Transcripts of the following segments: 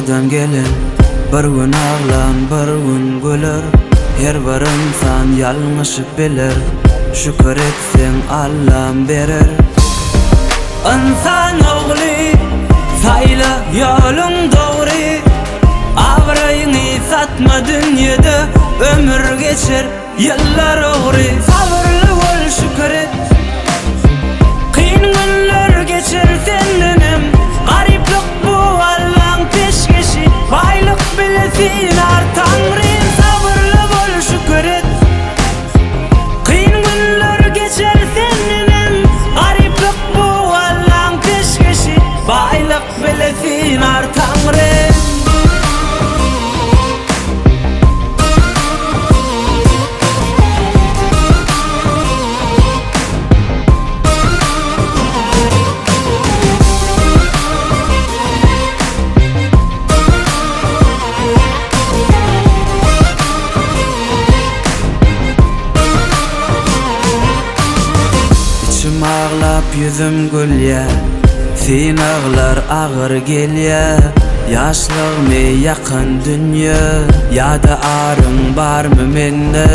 Ýoldan gelen bir gün aglan bir gün güler Her bir ynsan ýalňyşyp biler Şükür etseň Allam berer. Ynsan ogly saýla ýoluň dogry Abraýyňy satma dünýede ömür geçer Ýyllar ogry sabyrly bol şükür et Kyn günler geçer sendenem Garyplyk bu Allaň peşgeşi Baýlyk bile synar Taňrym sabyrly bol şükür et Kyn günler geçer sendenem Garyplyk bu Allaň peşgeşi Baýlyk bile synar Taňrym. Içim aglap ýüzüm gülýär Synaglar agyr gelýär Ýaşlygmy ýakan dünýe Ýa-da aryň barmy mende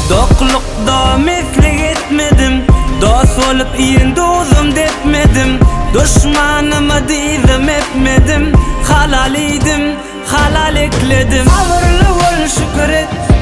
Doklukda meslik etmedim Dost bolup iýen duzum depmedim Duşmanyma dyzym epmedim Halal iýdim, halal ekledim Sabyrly bol, şükür et.